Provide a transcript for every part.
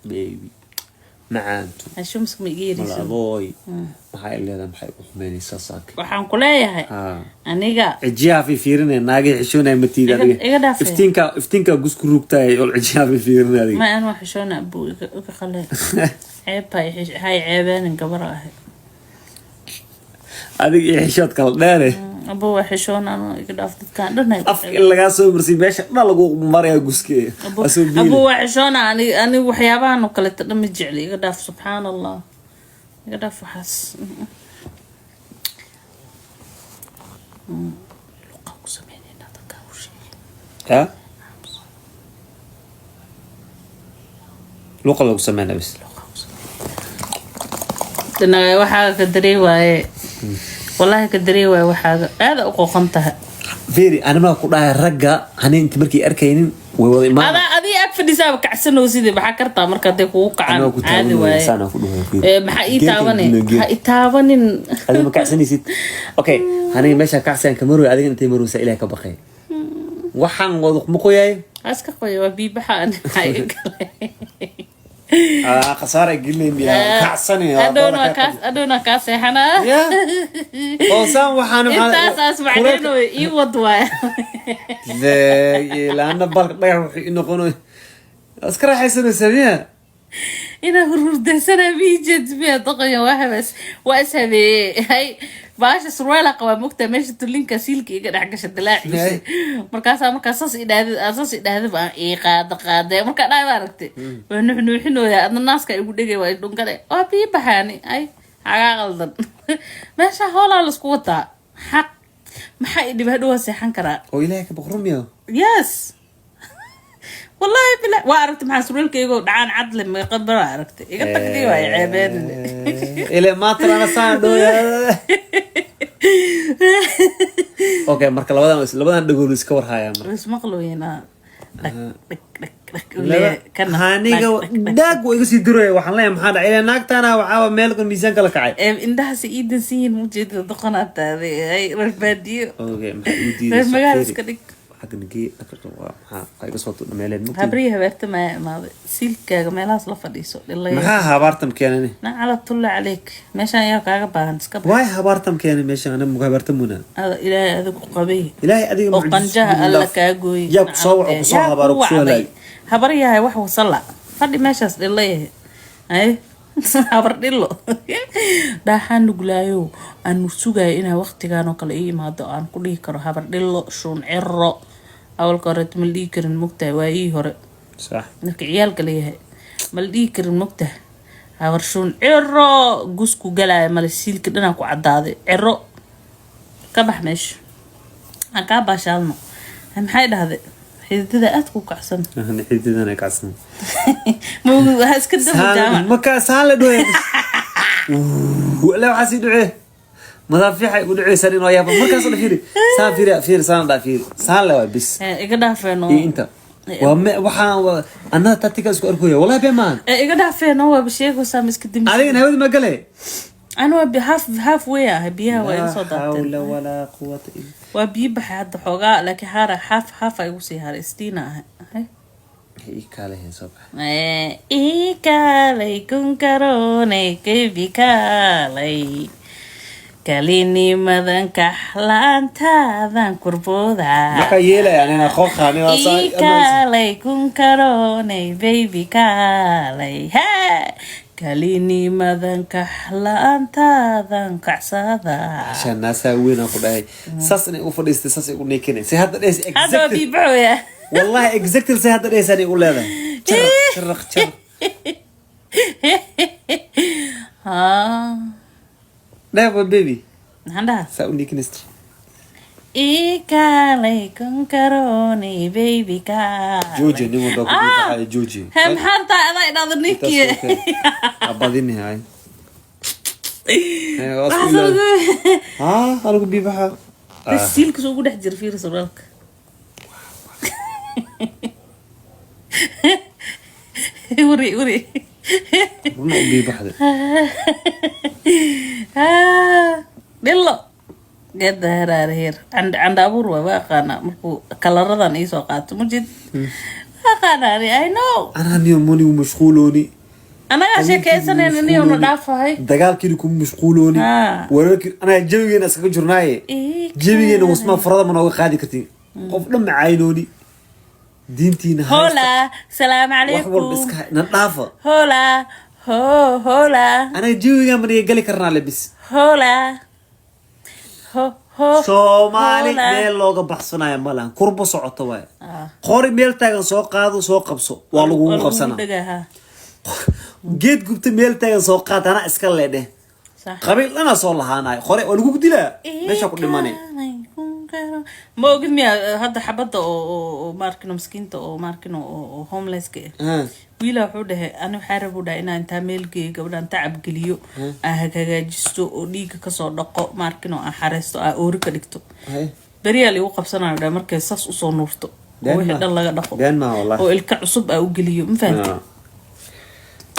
Baby macaantu. Hashumiska ma iga yarayso. Malabooy, maxay leedahay? Maxay u xumeynaysaa saaka? Waxaan ku leeyahay aniga Cijiyaha fiirinay, naagay xishoonay matiid. Adiga Iga dhaafay. Iftiinka gusku rugtaay oo cijiyaha fiirinay adiga. Ma aan waa xishoona abuu, iga qale, ceeb hay ceebeenin, gabar ahay. Adiga iyo xishood kala dheere. Abuu, waa xishoona anu, iga dhaaf dadkaan dhan Afka in lagaa soo marsiy, meesha dhan lagu maraya guske. Asoo biili. Abuu, waa xishoona aniga, waxyaabahan oo kaleeto dhan ma jecli. Iga dhaaf, subxaan Allah, iga dhaaf waxaas. Luqa ku sameynayna dadkaa u sheegay. Ya luqa lagu sameynaa bis. Dhinaca waxaaga ka daree waaye, wallahi ka daree waaye, waxaaga aada u qoqon tahay. Fiiri, animaa ku dhahay, ragga hani inta markay arkaynin way wada imaan. Adaa adii ag fadhisaaba kacsanoo sidii maxaa kartaa marka hadday kugu kacaan? Anaa ku Caadi taaban waaye. saanaa ku dhahay, fiiri. Ee, maxaa ii Geelkan taabane? geel. Ha i taabanin. Adiga ma kacsanaysid? Okay, aniga meesha kacsayan ka marway, adiga intay marwaysaa Ilaah ka baqay, waxaan wada ma qoyaay. Ha iska qoya, waa biibaxa, ani maxaa iga galay? Ah, khasaara gelinay miyaa kacsanay? Hadhowna waa kaa seexanaa. Ya oo saan waxaan Intaasaas macdeen ii wad waay. Laana balka dhagax wuxuu i noqonoy, iska raaxaysanaysaa miya? Inaa hurhurdaysanaa miijeed miya? Doqonya waa habees, waa is habeeye. Hay, baasha surwaala qabaa, mogtaa meesha tulinka siilka iga dhex gasha dilaaciisa. Markaasaa markaa saas idhaahda, saas idhaahdaba aan ii qaada qaade, markaa dhaay ma aragtay, waa nuxnuuxinooya, adna naaska igu dhegay, waa idhunkane, waa bii baxaani. Ay, xagaa qaldan meesha hoolaa laisku wataa xaq, maxaa i dhiba? Hadhow waa seexan karaa. Oo Ilaahay ka baqro miya? Yes, wallahi bila waa aragtay, maxaa surweelkaygo dhacaan cadle meeqa bara aragtay, iga tagdii waay ceebeen. Ile maanta ana saan dhooya. Okay, marka labadan dhagool iska warhayaa marka. Ismaqlooyinaa, dhag dhag dhag dhag. Kana Aniga dhag, dhag, dhag. Dhaag waa iga sii duraya. Waxaan leeyahay, maxaa dhacay? Ilaa naagtaana waxaa meel miisaan kala kacay. Ee, indhahaasi ii dansan yihiin, mujeedada doqonaa taaday, ay reer baadiyo. Okay, maxaa igu Reer diidaysa? magaal. Fiiri. Iska dhig. Xagga nagee waa maxaa? Waxaa iga soo dhameeleen mugdi. Habriya habeerta maya imaaday, siilkaaga meelahaas la fadhiiso, dhilay. Maxaa habaartam keenani? Nacalatulla caleyk, meeshaan ayaa kaaga baahan, iska bax. Waay, habaartam keenay meesha aniga habaartamuna. Ada Ilaahay adigu qabay. Ilaahay adiga oo mucjiso qanjaha ku Alla dhaaf. kaa gooyey. Yaa ku soo waco, kusoo Yaa habaaro, ku kusoo wacday. halaagay. Habar yahay wax wasala fadhi meeshaas, dhilayahay ay habar dhilo dhaaxaan nuglaayo, aanu sugayo inaa waqtigan oo kale ii imaado aan ku dhihi karo habar dhilo shuun ciro. Awalka hore ma la dhihi karin, mogtahay, waa ii hore. Marka ciyaalka leeyahay ma la dhihi karin, mogtahay, habar shuun ciro gusku galaya male, siilka dhanaa ku cadaaday, ciro ka bax meesha, aan kaa baashaalno. Maxay dhahday? Xididada aad ku kacsan. Xididan ay kacsan. Waxaa iska daba jaamac. Marka saan la dhooya, wala waxaa sii dhacee madaafiixa igu dhaceysaan inuu yaaba markaas la fiiri, saan fiiri, fiiri, saan dhaa, fiiri, saan le waa bis. Eh, iga dhaafeeno. Iyo inta waa me waxaan waa annaga tatika isku arkoya, wallahi been maahan. Eh, iga dhaafeeno, waaba sheegaysaa, ma iska dimis. Adigana hawada ma gale. Ana waa half half way ah, biyaha waa iga soo Laa daateen. xawla walaa quwata illa. Waa biyo baxay hadda xoogaa, laakiin haara half half ay igu sii haray istiina ah. Ii kaale soo bax. Eh, ii kaalay kunkaroonay kebi, kaalay kalinimadan kaxlaantaadan kurbooda. Markaa yeelaya anina qooqa anina. Ii kaalay kunkaroonay baby, kaalay he, kalinimadan kaxlaantaadan kacsada. Ashaan naasaa weyn aan ku dhahay, saas inay u fadhiistay, saas ay u neekinay say hadda dhees. Hadda waa Exactly. biibaxoya. Wallahi exactly say hadda dheesaan ay u leedahay, jaraq jaraq jaraq. Ha. Dheh baby. Maxaan dhahaa? Saa u neekinaysta. Ii kaalay kunkaroonay baby, kaalay. Jooji, nin walba ku biibaxaya, jooji. He, maxaa taa adaa idhahdo ninkii? Abadini hay. Ha, anigu biibaxa. Siilkiis ugu dhex jira, fiiri surwaalka. Wari wari. Runa u biibaxda. Ah, dhilo geeda heraare heer candha candha abuur waa aqaanaa markuu kalaradan iisoo qaato mujid, waa aqaanaa ani, I know. Anaa niyo monigu mashquulooni. Annagaa sheekaysanayna, niyowna dhaafahay. Dagaalkiina kuma mashquulooni. Wararkii anaga jawigeena iskaga jurnaaye. Ii. Jawigeena wasmaa farada ma nooga qaadi kartiin. Qof dhan macaynooni, diintiina haysta. Hola, salaamu Wax walba calaykum. iska na dhaafa. Hola ho hola. Anaga jawigaan ma naga geli karnaa lebis. Hola ho ho. Soomaali Hola. meel looga baxsanayo ma lahan. Kurbo socoto waay. Ah. Qori meel taagan soo qaado, soo qabso, waa lagugu Waa lagugu qabsanaa. Dhagaa. Geed gubta meel taagan soo qaad, anaa iska leedheh. Sax. Qabiil dhanaa soo lahaanayo, qore waa lagugu dilaa, meeshaa ku dhimanay. Ma ogid miya hadda xabadda oo maarkino miskiinta oo maarkino oo homelesska ah? Wiila wuxuu dhahay, ani waxaa rabu dhahay inaan intaa meel geeyo gabadhaan, tacab geliyo, aan hagaajisto oo dhiigga kasoo dhaqo, maarkino aan xareysto, aan oori ka dhigto. Beriyaa liigu qabsanayo dhahay markay saas usoo nuurto oo Been wixii ma. dhan laga dhaqo Been maa wallahi. oo ilka cusub aa u geliyo. Ma fahamti?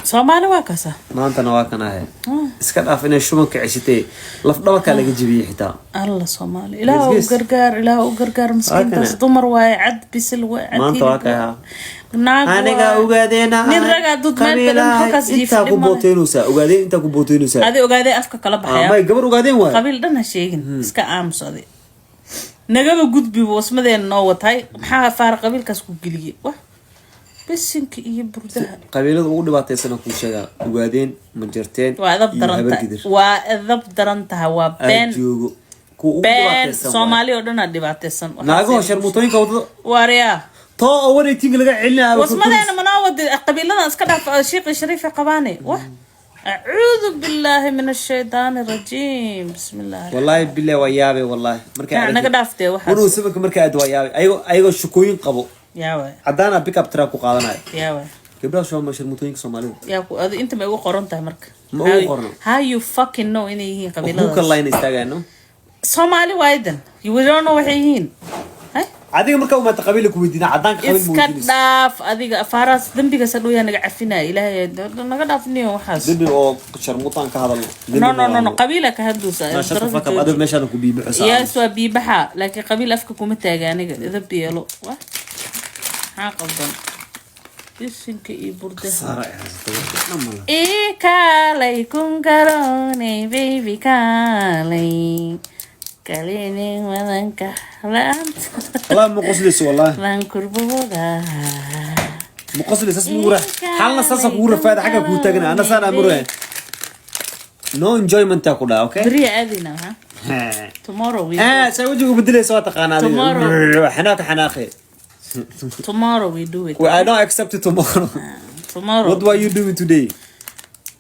Soomaali waa kaasa. Maantana waa kan ahe, iska dhaaf inay shubanka ceshitay, laf dhabarkaa laga jebiyey xitaa. Alla Soomaali, ilaah u Gees, gees. gargaar, ilaah u gargaar miskiintaas. Waa kana. Dumar waaye, cad bisil waaye, cad Maanta waa hilib kay waaye. haa. Naag Aniga waaye. ogaadeena. Nin ragaa dud meel badan halkaas jiif. Intaa ku Dhib male. booteynaysaa, ogaadeen intaa ku booteynaysaa. Adi ogaadee afka kala baxaya. May, gabar ogaadeen waay. Qabiil dhan ha sheegin, iska aamus. Adi nagaba gudbi, wasmadeena noo watay. Maxaa faar qabiilkaas ku geliyey? Wah, bisinka iyo burdaha. Qabiilada ugu dhibaataysana kuu sheegaa: ogaadeen, Majarteen Waa edab iyo daran tahay. Habargidir. Waa edab daran tahay, waa been. Aad joogo kuwa ugu Been. dhibaataysan waay. Soomaali oo dhan aa dhibaataysan. Naagaho sharmuutooyinka wadada Waaryaa. too oo 118 laga celinaya. Wasmadeena manoo wadi, qabiiladan iska dhaaf, shiiqi shariifi qabaane. Wah, acuudu billaahi min ashaydaani rajiim, bismi illaahi. Wallaahi billahi waa yaabay, wallaahi markay Naga dhaaftee waxaas. Wanuu sabanka markaa aad waa yaabay, ayagoo shukooyin qabo. Yaa waay? Caddaana pickup truck ku qaadanaya. Yaa waay? Gabdhaha sooma sharmuutooyinka Soomaalida. Yaa ku adi inta ma igu qoran tahay marka? Ma ugu qorno. How you fucking know inay yihiin Huka qabiiladaas? Line istaagayno. Soomaali waayadan, you don't know waxay yihiin. Hay. Adiga markaa umaata qabiila ku weydiina, caddaanka qabiil ma Iska weydiinayso. dhaaf adiga afaaraas, dembigaas hadhow yaa naga cafinaya? Ilaahay naga dhaafniyo waxaas. Dembi oo sharmuutaan ka hadalno? No, no, no, no, qabiila ka hadluusa. Shut the fuck up adiga, meeshaan ku biibaxo. Yes, waa biibaxa, laakiin qabiil afka kuma taaga aniga. Idab yeelo. Wah, maxaa qaldan? Bisinka iyo burdaha. Saara ay haysato warka dhan ma laha. Ii kaalay kun garoonay, baby, kaalay kalini wadanka la-aanta. Wallahi ma qoslayso, wallahi. Baan kurbooda. Ma qoslayso, saas mugu ra xalna saasa kugu rafaada, xagga kuu taagana ana saan amuraya. No enjoyment aa ku dhaha, okay? Beriya aadina ha. Tomorrow we Ah, saa wajiga u bedelaysa waa taqaanaa adiga. Tomorrow. Xanaaqi xanaaqi. Tomorrow we do it. Well, I don't accept it tomorrow. Tomorrow. What were you doing today?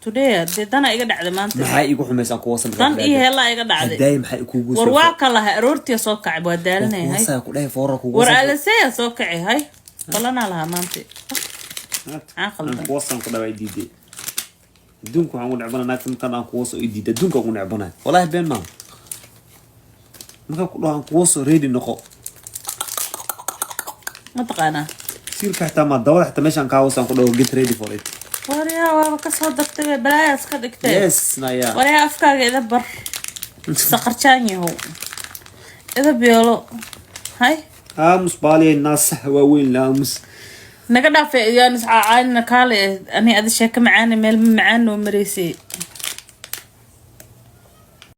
Today dee dana iga dhacday maanta. Maxaa iigu xumaysaan kuwa san? Dan iyo heellaa iga dhacday. Hadaay maxaa ikugu War waa ka lahay, aroortiya soo kacay, waa daalinay hay. Kuwasaa ku dhahay foora kugu. War alaseya soo kacay hay, balanaa lahaa maanta. Maxaa qaldan? Kuwasan ku dhahay diiday. Adduunka waxaan ugu necbanaa naagta markaan aan kuwaso i diiday. Adduunka ugu necbanaa, wallahi been maaha. Markaan ku dhaho aan kuwaso, ready noqo. Ma taqaanaa? Siilka xitaa ma dabada xitaa meeshaan kaa wasaan ku dhaho, get ready for it. Waryaa, waaba kasoo dagtay, balaayaa iska dhigtay. Yes naya. Waryaa, afkaaga ida bar, saqarjaan yahow, ida beelo hay. Aamus baaliya, naasaha waaweyn la aamus. Naga dhaafe, yaan iscaacaynina. Kaale, ani adi sheeko macaane, meel ma macaan noo maraysay.